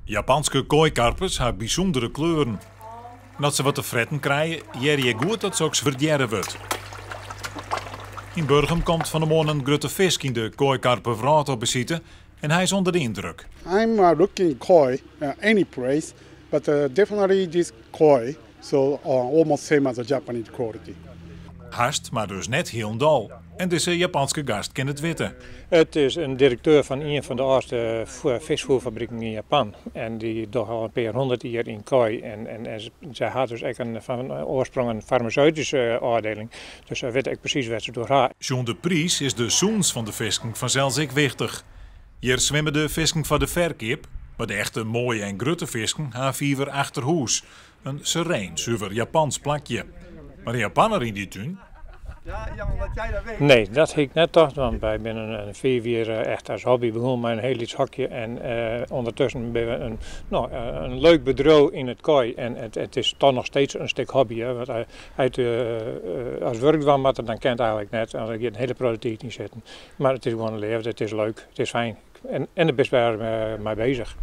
Japanske koikarpers ha bysûndere kleuren. En as se wat te fretten krije, hearre je goed dat soks wurdearre wurdt. Yn Burgum komt fan 'e moarn in grutte fisk yn de koikarperwrâld op besite en hy is ûnder de yndruk. I'm looking koi any place, but definitely this koi, so almost same as a Japanese quality. Hast, mar dus net hielendal. En dizze Japanske gast kin it witte. It is in direkteur fan ien fan de âldste fiskfoerfabriken yn Japan. En dy dogge al in pear hûndert jier yn koi. En sy ha dus ek in, fan oarsprong in farmaseutyske ôfdieling. Dus sy witte ek presys wêr't se it oer ha. Sjoen de priis is de sûnens fan de fisken fansels ek wichtich. Hjir swimme de fisken foar de ferkeap, mar de echte moaie en grutte fisken ha in fiver achter hûs. In sereen, suver Japans plakje. Mar in Japanner yn dy tún? Nee, dat hie ik net tocht, want wy binne in 5 jier echt as hobby begûn mei in hiel lyts hokje. En ûndertusken binne we in, no, in leuk bedriuw yn it koi. En it is toch noch steeds in stik hobby. Hè, want as as wurk dwaan moat, dan kin it eigentlik net. Want der giet in hiele produktiviteit yn sitten. Mar it is gewoan in leafde, it is leuk, it is fijn. En dêr bist wer mei beuzich.